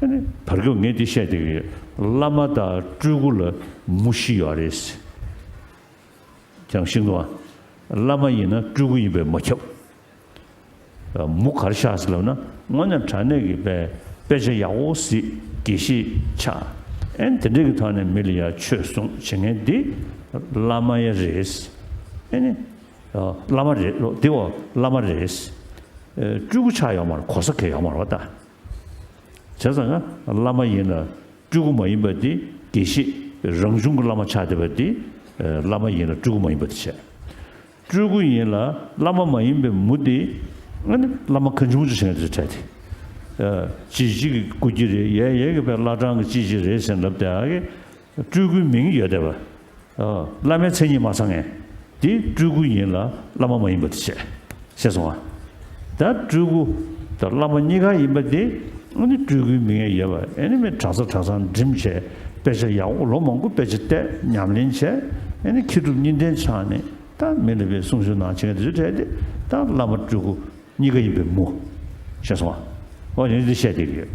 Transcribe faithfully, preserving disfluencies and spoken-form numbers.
ཨ་ནི་བར་སྐབས་ངས་འདི་བཤད་བསྡད་ཀྱི་ཡོད། བླ་མ་དང་སྤྲུལ་སྐུ་ལ་མུ་བཞི་ཡོད་རེད། ཁྱེད་རང་ཤེས་འདུག་ཨ། བླ་མ་ཡིན་ན་སྤྲུལ་སྐུ་ཡིན་པས་མ་ཁྱབ། མུ་ག་རེ་ཤར་ཟེར་ལབ་ན། དངོས་གནས་དྲང་གནས་ཀྱི་དཔེ་དཔེ་ཆ་ཡག་པོ་གཟིགས། དགེ་བཤེས་ཆགས། ཨེ་ནི་དེ་འདྲའི་གི་ཐོག་ནས་མི་ལ་ཡ་ཆོས་གསུང་བྱེད་མཁན་འདི་བླ་མ་ཡང་རེད། ཨེ་ནི་བླ་མ་རེད་ལོ། འདི་བ་བླ་མ་རེད། སྤྲུལ་སྐུ་ཆགས་ཡོད་མ་རེད། གོ་ས་གང་ཡོད་མ་རེད་བ་ད། བྱས་ཙང་བླ་མ་ཡིན་ལ་སྤྲུལ་སྐུ་མ་ཡིན་པ་དེ་དགེ་བཤེས་རང་བྱུང་གི་བླ་མ་ཆགས་བསྡད་པ་དེ་བླ་མ་ཡིན་ལ་སྤྲུལ་སྐུ་མ་ཡིན་པ་དེ་བྱས། སྤྲུལ་སྐུ་ཡིན་ལ་བླ་མ་མ་ཡིན་པའི་མུ་དེ་ཨ་ནི་བླ་མ་གང་བྱུང་བྱུང་བྱས་ནས་དེ་བྲལ་ཏེ། ཅི་ཅིག་གི་སྐུ་སྐྱེ་རེད། ཡས་ཡས་ཀྱི་པའི་བླ་བྲང་གི་ཅི་ཅི་རེད་ཟེར་ལབ་བསྡད་ཨ་གི། སྤྲུལ་སྐུའི་མིང་ཡོད་བསྡད་པ། བླ་མའི་མཚན་ཉིད་མ་ཚང་ངས། དེ་སྤྲུལ་སྐུ་ཡིན་ལ་བླ་མ་མ་ཡིན་པ་དེ་བྱས། ཤེས་སོང་ང་། ད་སྤྲུལ་སྐུ་དང་བླ་མ་གཉིས་ཀ་ཡིན་པ་དེ་ཨ་ནི་སྤྲུལ་སྐུའི་མིང་ཡང་ཡོད་པ། ཨ་ནི་མི་གྲྭ་ས་གྲྭ་ཚང་འགྲིམ་བྱས། དཔེ་ཆ་ཡག་པོ་ལོ་མང་པོ་དཔེ་ཆ་བལྟས། ཉམས་ལེན་བྱས། ཨ་ནི་མཁས་གྲུབ་གཉིས་ལྡན་ཆགས་ནས་ད་མི་ལ་བའི་གསུང་ཆོས་གནང་བྱེད་མཁན་དེ་ཚོ་གྲས་དེ་ད་བླ་མ་སྤྲུལ་སྐུ་གཉིས་ཀ་ཡིན་པའི་མུ། ཤེས་སོང་ང་། ཨོ་ཡིན་འདི་བཤད་བསྡད་ཀྱི་ཡོད།